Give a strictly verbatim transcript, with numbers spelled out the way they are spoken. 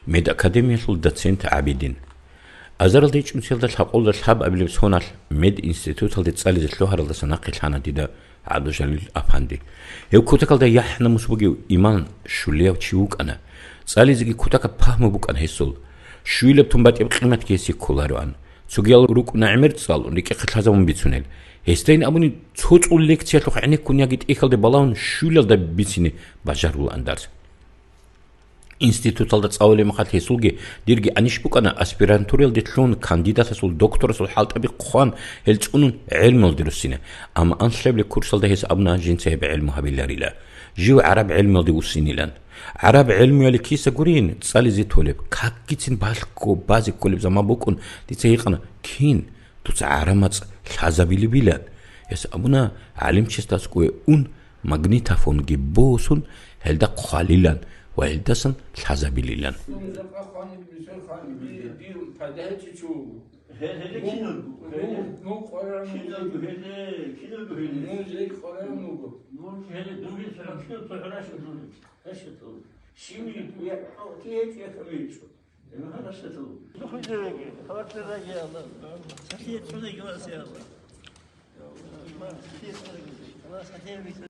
Медакадемиялъул доцент ГӀабидин. Азаралда ичӀнусиялда лъабкъолда лъабабилеб соналъ мединституталде цӀализе лъугьаралдаса нахъе лъана дида ГӀабдулжалил афанди. Гьев кутакалда яхӀ-намус бугев, иман щулияв чи вукӀана. ЦӀализеги кутакаб пагьму букӀана гьесул. Щуйлаб тун батӀиб къиматги гьесие кколароан. Цогиял рукӀуна гӀемер цӀалун, рекӀехъе лъазабун бицунел. Гьесдайин абуни, цо цӀул лекциялъухъ гӀенеккун яги тӀехьалде балагьун щуйлалда бицине бажарулаан дарс. Институталда цӀалулеб мехалъ гьесулги дирги гьаниш букӀана аспирантураялде лъун, кандидатасул, докторасул хӀалтӀаби хъван, гьел цӀунун гӀелмуялде руссине. Амма анлъабилеб курсалда гьес абуна жинца гьеб гӀелму гьабиларила, жив гӀараб гӀелмуялде вуссинилан. ГӀараб гӀелмуялъ киса гурин цӀализе толеб, какгицин балъго базе кколеб заман букӀун, дица гьикъана: «Кин, дуца гӀараб мацӀ лъазабилебилан?» Гьес абуна, гӀалимчиясда аскӀове ун, магнитофонги босун, гьелда хъвалилан ва гьелдасан лъазабилилан. Гьел, гьеле киналго, гьеле. Киналго гьеле, киналго гьеле. Мун жеги къваригӀун вуго. Мун гьеле дуги цо гьаб киналго цо гьорашал дуги. Гьашатал. Шими я, кӀи гьечӀо, я камичӀо. Гьашатал.